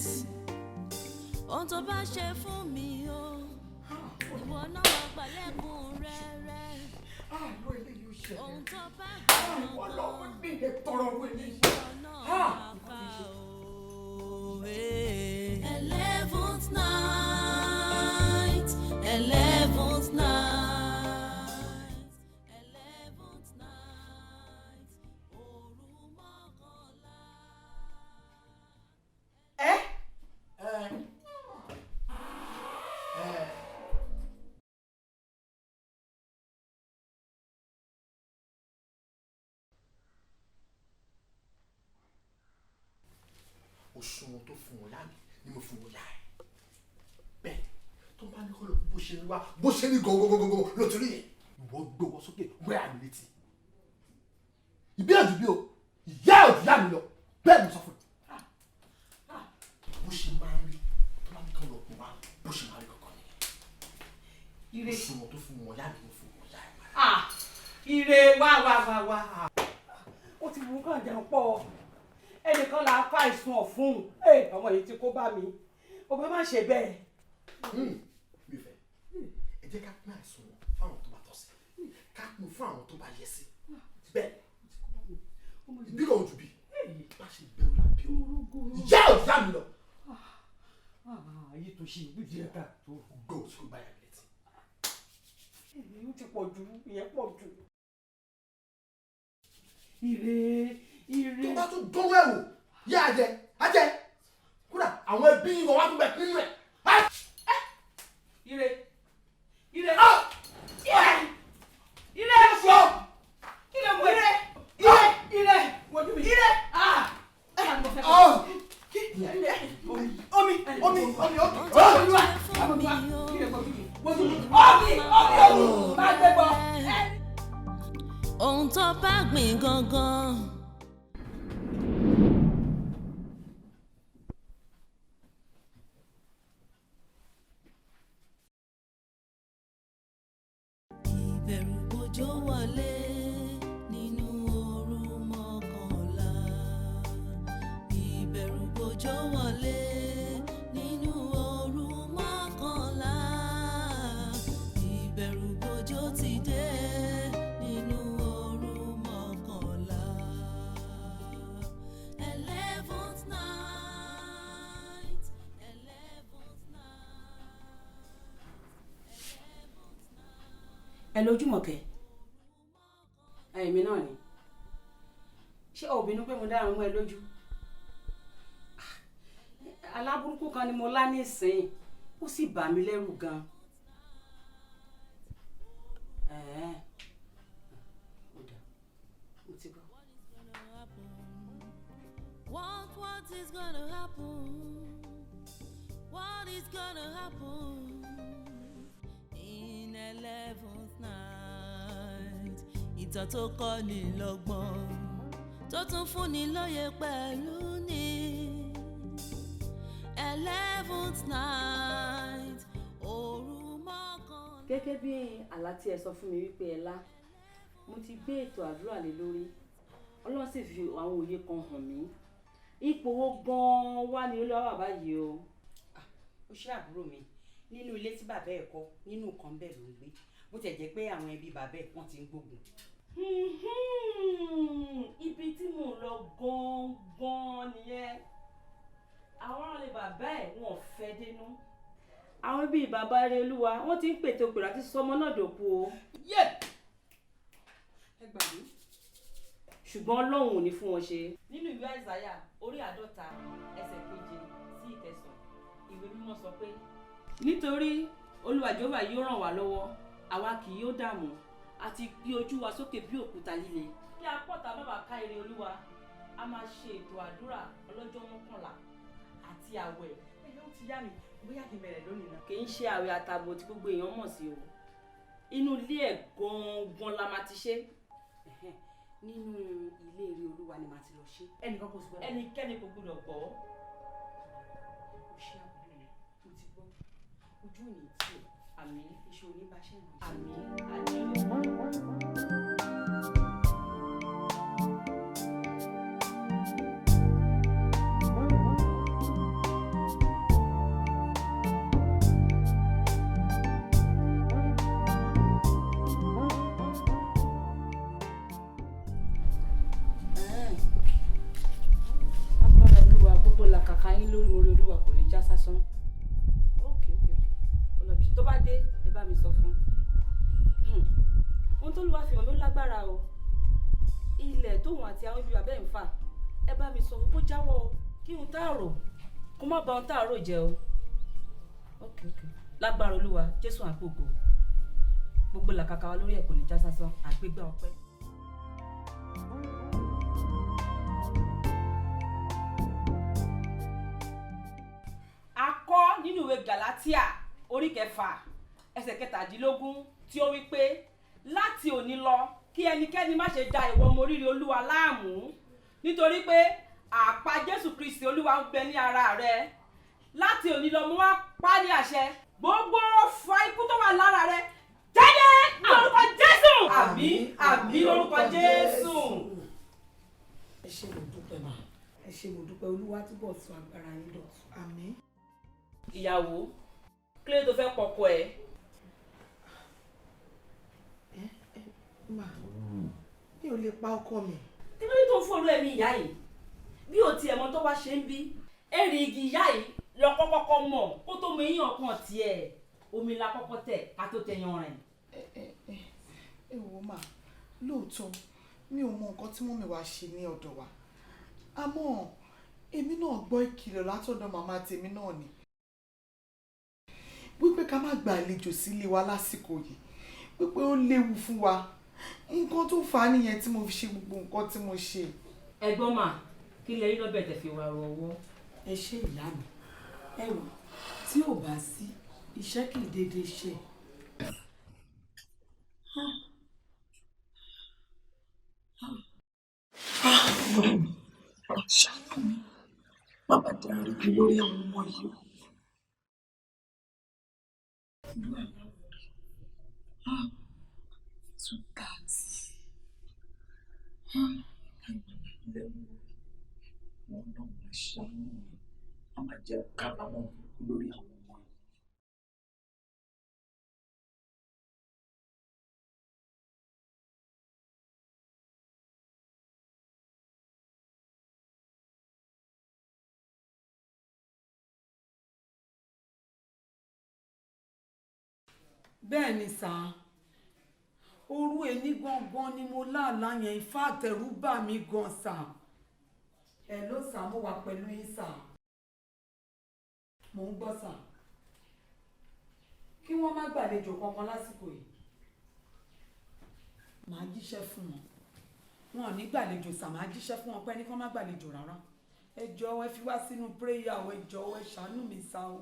Ohun tó bá ṣe fún mi o, ìwọ náà wà gbàlẹ́kùn rẹ́rẹ́. Ohun tó bá Ìwọ lọ́wọ́ mi lè tọrọ owó eléyìí. náà wà bá o. 11th night, 11th night, 11th night, òru mọ́kànlá. Ẹ Ẹ òṣùwọ̀n tó fún wọn yá mi ni mo fún wọn yá ẹ. Bẹ́ẹ̀ tó bá ní kọ́ lọ bó ṣe rí wá, bó ṣe rí gangan ló ti rí yẹn. Ìwọ gbé wọn sókè wẹ́ àmì létí. Ìbí ẹ̀jú bí o, ìyá ẹ̀ ò jù yá mi lọ, bẹ́ẹ̀ ni mo sọ fún ẹ. Bó ṣe máa ń rí tó bá ní kọ́ lọ pọ̀ wá, bó ṣe máa rí kankan nìyẹn. Ire. Òṣùwọ̀n tó fún wọn yá mi ni mo fún wọn yá ẹ. Ah, ire, wá wá wá wá. Ó ti wù kàn jẹun pọ̀. Ẹnìkan là á fa àìsùn ọ̀fun. Ọmọ yìí ti kó bá mi. Ó bá má ṣe bẹ́ẹ̀. Mi fẹ́ ẹ jẹ́ ká pín àìsùn wọn fáwọn tó bá tọ́ sí, ká pín fún àwọn tó bá yẹ sí. Bẹ́ẹ̀ bí kò jù bí bá ṣe bẹ̀rù la bí o, ìyá ò já mi lọ. Ayé tó ṣe ìlú díẹ̀ ká tó. Gbọ́ òsì kò bá yà mí létí. Ó ti pọ̀ jù, ìyẹn pọ̀ jù. Ire, ire. Tó bá tún dánwó ẹ̀wò yé ajẹ ajẹ, kódà àwọn ẹbí wọn wá tún bẹ̀ nínú ẹ̀. Ire, ire, ire, ire, ṣe kí ló mú ẹ? Ire, ire, wojú mi. Ire, ah, omi, omi, omi, omi. Ohun tó bá ṣe fún mi o, wojú mi. Omi, omi, omi, máa gbé bọ̀. Ohun tó bá gbìn gangan. Ìbẹ̀rù bójó wọlé nínú òru mọ́kànlá. Ìbẹ̀rù bójó wọlé nínú òru mọ́kànlá. Ìbẹ̀rù bójó ti dé nínú òru mọ́kànlá. 11th night, 11th night, 11th night. Ẹ lójúmọ̀kẹ́, èmi náà ni. Ṣé o bínú pé mo dárun mọ́ ẹ lójú? Aláburúkú kan ni mo lá nísìnyí, ó sì bà mí lẹ́rù gan. Ẹ̀ẹ́, ó dà, mo ti gbọ́. What is gonna happen? What is gonna happen in 11th night? Ìtàn tó kọ́ ni lọ́gbọ́n, tó tún fúnni lóye pẹ̀lú ni 11th night, òru mọ́kànlá. Gẹ́gẹ́ bí àlá tí ẹ sọ fún mi wípé ẹ lá, mo ti gbé ètò àdúrà lé lórí. Ọlọ́run sì fi àwọn òye kan hàn mí. Ipò wo gan-an wá ní Olúwa wà báyìí o? Ó ṣe àbúrò mi, nínú ilé tí bàbá ẹ̀ kọ́, nínú kan bẹ́ẹ̀ ló ń gbé, bó tiẹ̀ jẹ́ pé àwọn ẹbí bàbá ẹ̀ wọ́n ti ń gbógun. Ibi tí mò ń lọ gan-an nìyẹn. Àwọn aráàlú bàbá ẹ̀ wọn ò fẹ́ dénú. Àwọn ẹbí bàbá Erelúwa wọ́n ti ń pètò pèrò àti sọmọ náà dòkú o. Yé, ẹ gbà mí. Ṣùgbọ́n Ọlọ́run ò ní fún wọn ṣe. Nínú ìwé Àìsáyà orí 50 ẹsẹ̀ 7 sí 9, ìwé mímọ́ sọ pé, nítorí Olúwa Jèhófà yóò ràn wá lọ́wọ́, àwa kì yóò dààmú, àti gbé ojú wa sókè bí òkúta líle. Kí apọ́ta má bàa ká ire Olúwa, a máa ṣe ètò àdúrà ọlọ́jọ́ mọ́kànlá àti àti àwẹ̀. Ẹ ó ti yá mi, bóyá kí n bẹ̀rẹ̀ lónìí náà. Kì í ṣe àwẹ̀ àtààbò tí gbogbo èèyàn mọ̀ sí o. Inú ilé ẹ̀ gangan la máa ti ṣe. Nínú ilé eré Olúwa ni màá ti lọ ṣe. Ẹnìkan kò sì gbọ́dọ̀. Ẹnikẹ́ni kò gbọ́dọ̀ gbọ́. O ṣe àbúrò mi, mo ti gbọ́. Ojú ò ní tì ọ́. Àmín. Iṣu oníbàṣẹ́ mi. Àmín. Àmín. Agbára Olúwa, gbogbo làkàkà yín lórí orí Olúwa kò ní já sásán. Ok, ok, ok. Ọlọ́bì tó bá dé, ẹ bá mi sọ fún un. Ohun tó Olúwa fi hàn mí ó lágbára o. Ilẹ̀ tóun àti àwọn ibi bàbá ẹ̀ ń fà, ẹ bá mi sọ fún kó jáwọ́ o. Kí ohun tá a rò kó má ba ohun tá a rò jẹ́ o. Ok, ok. Lágbára Olúwa, Jésù àgbògo. Gbogbo làkàkà wa lórí ẹ̀ kò ní já sásán. Àgbégbá ọpẹ́. A kọ́ nínú ìwé Gàlátíà orí 6 ẹsẹ̀ 17 tí ó wí pé láti òní lọ kí ẹnikẹ́ni má ṣe da ìwọ ọmọ oríire Olúwa láàmú, nítorí pé àpá Jésù Kristi Olúwa ń bẹ ní ara rẹ. Láti òní lọ mo wá pa ní àṣẹ, gbogbo ọfà ikú tó wà lára rẹ jáde ní orúkọ Jésù. Àmín, àmín lórúkọ Jésù. Ẹ ṣé mo dúpẹ́ mà, ẹ ṣé mo dúpẹ́. Olúwa túbọ̀ sọ agbára yín dọ̀tun. Àmín. Ìyàwó, kílódé tó fẹ́ pọkọ ẹ? Ma, mi ò lè pa ọkọ mi. Kí ló dé tó ń fòrò ẹ̀mí ìyá yìí? Bí o tiẹ̀ mọ tó wá ṣe ń bí, èrè igi ìyá yìí lọ kọ́kọ́kọ́ mọ̀ kó tó mọ eyín ọ̀kan tiẹ̀. Omi la kọ́kọ́ tẹ̀ ká tó tẹyan rẹ̀. Ẹ wò mà, lóòótọ́ mi ò mọ nǹkan tí mọ́mì wa ṣe ní ọ̀dọ̀ wa. Àmọ́ èmi náà gbọ́ ìkìlọ̀ látọ̀dọ̀ màmá tèmi náà ni. Wípé ká má gba àlejò sílé wa lásìkò yìí, wípé ó léwu fún wa. Nǹkan tó fà á nìyẹn tí mo fi ṣe gbogbo nǹkan tí mo ṣe. Ẹ̀gbọ́n mà, kí lẹ rí lọ́bẹ̀ tẹ̀ fi wá ro ọwọ́? Ẹ ṣé ìyá mi. Ẹ wò, tí ò bá sí, iṣẹ́ kì í dédé ṣe. Ṣàánú mi, má bàa darí mi lórí àwọn ọmọ yìí o. 2:30. Wọn náà máa ṣàánú mi, má máa jẹ́ kábàámọ̀ lórí àwọn ọmọ yìí. Bẹ́ẹ̀ ni sà, òru èní gangan ni mo láàlá yẹn. Ifá àtẹ̀rù bà mí gan sà. Ẹ ló sà, mo wà pẹ̀lú yín sà, mò ń gbọ́ sà. Kí wọ́n má gbàlejò kankan lásìkò yìí, màá jíṣẹ́ fún wọn. Wọn ò ní gbàlejò sà, màá jíṣẹ́ fún wọn pé ẹni kán má gbàlejò rárá. Ẹ jọ̀ọ́ ẹ fi wá sínú prayer o, ẹ jọ̀ọ́ ẹ ṣàánú mi sà o.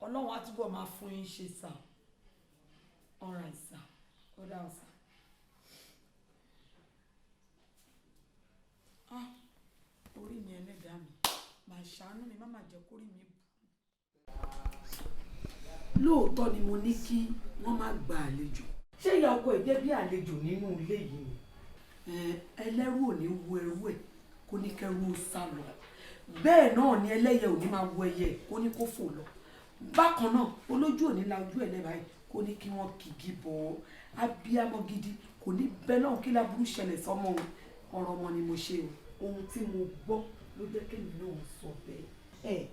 Ọlọ́run á túbọ̀ máa fún yín ṣe sà. All right sà, ó dáa sà. Ah, orí mi ẹlẹ́dàá mi, màá ṣàánú mi, má má jẹ́ kórìí mi bù. Lóòótọ́ ni mo ní kí wọ́n má gba àlejò. Ṣé ìyá ọkọ ẹ̀ jẹ́ bí àlejò nínú ilé yìí ni? Ẹlẹ́rú ò ní wo ẹrú ẹ̀ kó ní kẹ́rú ó sá lọ. Bẹ́ẹ̀ náà ni ẹlẹ́yẹ ò ní máa wo ẹyẹ kó ní kó fò lọ. Bákan náà, olójú ò ní la ojú ẹ̀ lẹ́bàá yìí kó ní kí wọ́n kìgì bọ̀ ọ́. Abiyamọ gidi kò ní bẹ́ẹ̀ náà kí láburú ṣẹlẹ̀ sọ́mọ òun. Ọ̀rọ̀ ọmọ ni mo ṣe o. Ohun tí mo gbọ́ ló jẹ́ kémi náà sọ bẹ́ẹ̀. Ẹ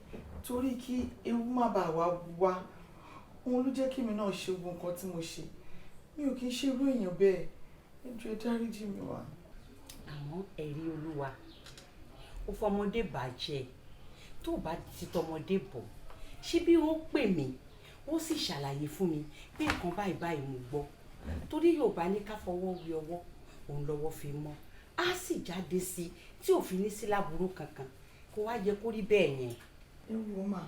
torí kí ewu má bàa wá wá, òun ló jẹ́ kémi náà ṣe gbogbo nǹkan tí mo ṣe. Mi ò kí ń ṣe irú èèyàn bẹ́ẹ̀. Ẹ jọ̀ọ́ ẹ dáríjì mi wá. Àmọ́ ẹ̀rí Olúwa, ó fọmọdé bàjẹ́. Tó bá ti tọmọdé bọ̀, ṣé bí ó pè mí, ó sì ṣàlàyé fún mi pé nǹkan báyìí báyìí mo gbọ́. Torí Yorùbá ní ká fọwọ́ wí ọwọ́, òun lọ́wọ́ fi mọ́. Á sì jáde sí i tí ò fi ní sí láburú kankan. Kó wá yẹ kó rí bẹ́ẹ̀ yẹn. Ẹ wo mà,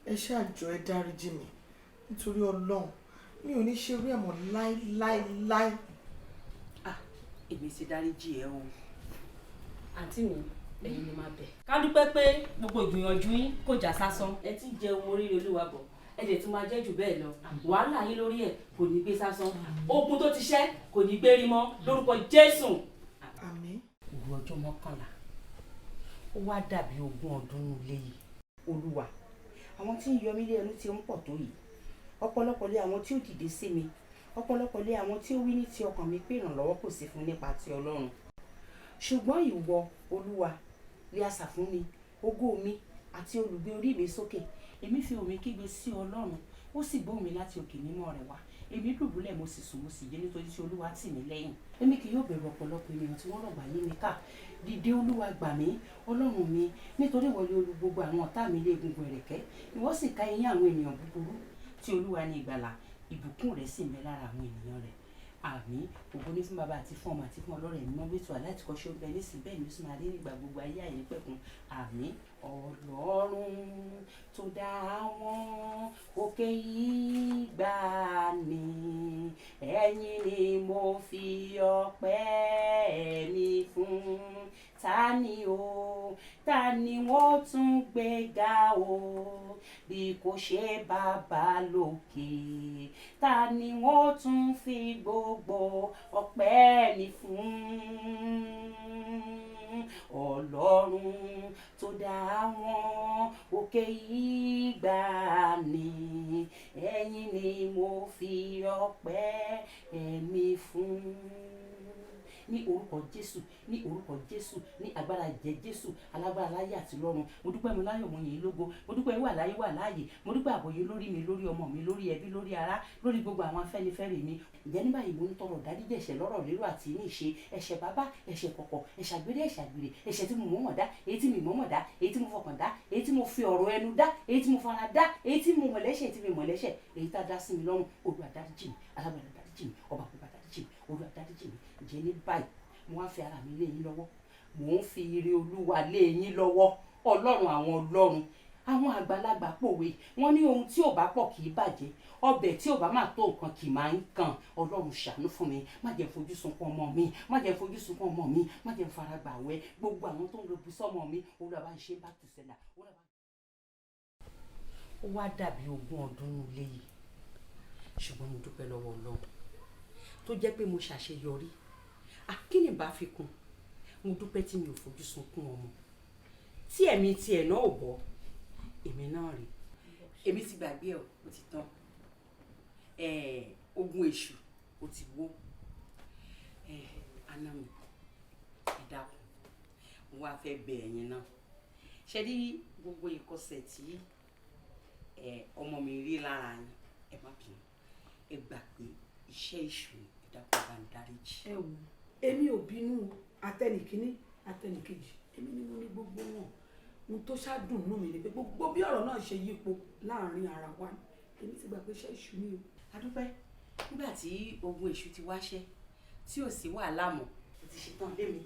ẹ ṣáàjọ, ẹ dáríjì mi nítorí Ọlọ́run. Mi ò ní ṣe irú ẹ̀ mọ́ láíláíláí. Ah, èmi ti dáríjì ẹ o. Àǹtí mi, ẹ̀yin ni máa bẹ̀. Ká dúpẹ́ pé gbogbo ìgbìyànjú yín kò já sásán. Ẹ ti ń jẹ ohun oríire Olúwa bọ̀, ẹ dẹ̀ tún máa jẹ́ jù bẹ́ẹ̀ lọ. Wàhálà yín lórí ẹ̀ kò ní gbé sásán, ogun tó ti ṣẹ́ kò ní gbérí mọ́ lórúkọ Jésù. Àmín. Òru ọjọ́ 11, ó wá dàbí 20 ọdún nílé yìí. Olúwa, àwọn tí ń yọ mí lé ẹnu tí ó ń pọ̀ tó yìí, ọ̀pọ̀lọpọ̀ lé àwọn tí ó dìde sí mi, ọ̀pọ̀lọpọ̀ lé àwọn tí ó wí ní ti ọkàn mi pé ìrànlọ́wọ́ kò sí fún nípa ti Ọlọ́run. Ṣùgbọ́n ìwọ, Olúwa, lé asà fún mi, ògo mi àti olùgbé orí mi sókè. Èmi fi ohùn mi kígbe sí Ọlọ́run, ó sì gbóhùn mi láti òkè mímọ́ rẹ̀ wá. Èmi dùbúlẹ̀, mo sì sùn, mo sì jí, nítorí tí Olúwa tì mí lẹ́yìn. Èmi kì yóò bẹ̀rù ọ̀pọ̀lọpọ̀ ènìyàn tí wọ́n rọ̀gbà yí mi ká. Dìde, Olúwa, gbà mí, Ọlọ́run mi, nítorí ìwọ lé olú gbogbo àwọn ọ̀tá mi lé egungun ẹ̀rẹ̀kẹ́, ìwọ sì ká eyín àwọn ènìyàn búburú. Tí Olúwa ní ìgbàlà, ìbùkún rẹ̀ sì ń bẹ lára àwọn ènìyàn rẹ̀. Àmín. Ògo ní fún Bàbá àti fún Ọmọ àti fún Ọlọ́run Ẹ̀mí mímọ́, bí ètò aláìtíkọ́ṣe ó bẹ nísìn, bẹ́ẹ̀ ni ó sì máa rí nígbà gbogbo ayé àìnípẹ̀kun. Àmín. Ọlọ́run tó dá àwọn òkè ìgbàanì, ẹ̀yin ni mo fi ọpẹ́ mi fún. Ta ni o, ta ni wọ́n tún gbé ga o, bí kò ṣe Bàbá lókè? Ta ni wọ́n tún fi gbogbo ọpẹ́ mi fún? Ọlọ́run tó dá àwọn òkè ìgbàanì, ẹ̀yin ni mo fi ọpẹ́ mi fún. Ní orúkọ Jésù, ní orúkọ Jésù, ní agbára ìjẹ Jésù, alágbára láyé àti lọ́run, mo dúpẹ́, mo láyọ̀, mo yìn ín lógo. Mo dúpẹ́ wà láyé, wà láàyè. Mo dúpẹ́ àbòyé lórí mi, lórí ọmọ mi, lórí ẹbí, lórí ará, lórí gbogbo àwọn afẹ́nifẹ́re mi. Ǹjẹ́ ní báyìí, mo ń tọrọ ìdáríjì ẹ̀ṣẹ̀ lọ́rọ̀, lérò àti ní ìṣe, ẹ̀ṣẹ̀ bàbá, ẹ̀ṣẹ̀ kọ̀kọ̀, ẹ̀ṣẹ̀ àgbèrè, ẹ̀ṣẹ̀ àgbèrè, ẹ̀ṣẹ̀ tí mo mọ̀ọ́mọ̀ dá, èyí tí mi mọ̀ọ́mọ̀ dá, èyí tí mo fọkàn dá, èyí tí mo fi ọ̀rọ̀ ẹnu dá, èyí tí mo fara dá, èyí tí mo mọ̀ lẹ́ṣẹ̀, tí mi mọ̀ lẹ́ṣẹ̀, èyí tá a dá sí mi lọ́rùn. Olúwa, dáríjì mi. Alágbára, dáríjì mi. Ọba àgbà, dáríjì mi. Olúwa, dáríjì mi. Ǹjẹ́ ní báyìí, mo wá fi ara mi lé yín lọ́wọ́, mò ń fi ire Olúwa lé yín lọ́wọ́. Ọlọ́run àwọn ọlọ́run, àwọn àgbàlagbà pòwe, wọ́n ní ohun tí ò bá pọ̀ kì í bàjẹ́, ọbẹ̀ tí ò bá máa tó nǹkan kì í máa ń kàn. Ọlọ́run, ṣàánú fún mi, má jẹ́ fojú sunkún ọmọ mi, má jẹ́ fojú sunkún ọmọ mi, má jẹ́ fara gbà wẹ́ gbogbo àwọn tó ń robi sọ́mọ mi. Olúwa, bá ń ṣe back to sender. Olúwa bá. Ó wá dàbí 20 ọdún nílé yìí, ṣùgbọ́n mo dúpẹ́ lọ́wọ́ Ọlọ́run tó jẹ́ pé mo ṣàṣeyọrí. Kí ni bá fi kún? Mo dúpẹ́ tí mi ò fojú sunkún ọmọ, tí ẹ̀mí tiẹ̀ náà ò bọ́, èmi náà rè. Èmi ti gbàgbé ẹ̀, ó ti tán. Ogun èṣù ó ti wó. Àná mi, ẹ dákun, mo wá fẹ́ bẹ̀ ẹ̀yin náà. Ṣe rí gbogbo ìkọsẹ̀ tí ọmọ mi rí lára yín, ẹ má bínú, ẹ gbà pé iṣẹ́ èṣù ni. Ẹ dákun, bá ń dáríjì. Ẹ wò, èmi ò bínú o. Atẹnìkíní, atẹnìkejì, èmi ni mo ní gbogbo wọn. Ohun tó ṣáàdùn nù mí ni pé gbogbo bí ọ̀rọ̀ náà ṣe yípo láàrin ara wa ni. Èmi ti gbà pé iṣẹ́ èṣù ni o. Adúpẹ́ nígbà tí ogun èṣù ti wáṣẹ́, tí ò sí wàhálà mọ́, ó ti ṣetán lé mi,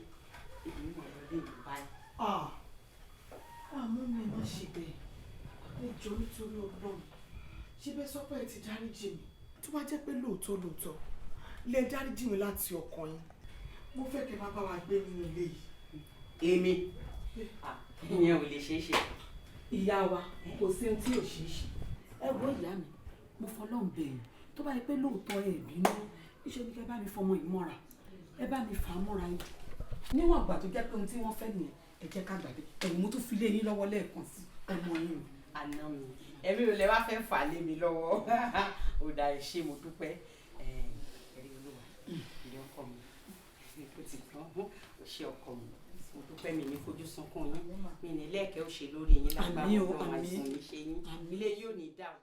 èmi mọ̀ ọ́ lé mi báyìí. Ah, àmọ́ mi, má ṣe bẹ́ẹ̀. Ẹ jọ̀ọ́, nítorí Ọlọ́run, ṣé bẹ́ẹ̀ sọ pé ẹ ti dáríjì mi? Tó bá jẹ́ pé lóòótọ́ lóòótọ́ lẹ dáríjì mi láti ọkàn yín, mo fẹ́ kẹ́ máa bá wa gbé nínú ilé yìí. Èmi? Ìyẹn ò lè ṣeé ṣe. Ìyá wa, kò sí ohun tí ò ṣeé ṣe. Ẹ wo ìyá mi, mo fọlọ́run bẹ̀ yín, tó bá yẹ pé lóòótọ́ ẹ bínú, níṣẹ́ ni kẹ́ bá mi fọmọ yìí mọ́ra, ẹ bá mi fà á mọ́ra yìí. Níwọ̀n ìgbà tó jẹ́ pé ohun tí wọ́n fẹ́ nìyẹn, ẹ jẹ́ ká gbàgbé ẹ̀yìn. Mo tún fi lé yín lọ́wọ́ lẹ́ẹ̀kan sí, ọmọ yín o. Àná mi, ẹ̀mí ò lè wá fẹ́ fà lé mi lọ́wọ́. Ó dà, ẹ ṣé, mo dúpẹ́. Ẹ̀rí Olúwa, ilé ọkọ mi, ó ti tán. Ó ṣe, ọkọ mi, mo dúpẹ́. Mi ní fojú sunkún yín, mi ní lẹ́ẹ̀kẹ́ ó ṣe lórí yín lágbára Àmín o, Ọlọ́run. Àmín. Àìsàn ní ṣe yín, ilé yóò ní dàrú.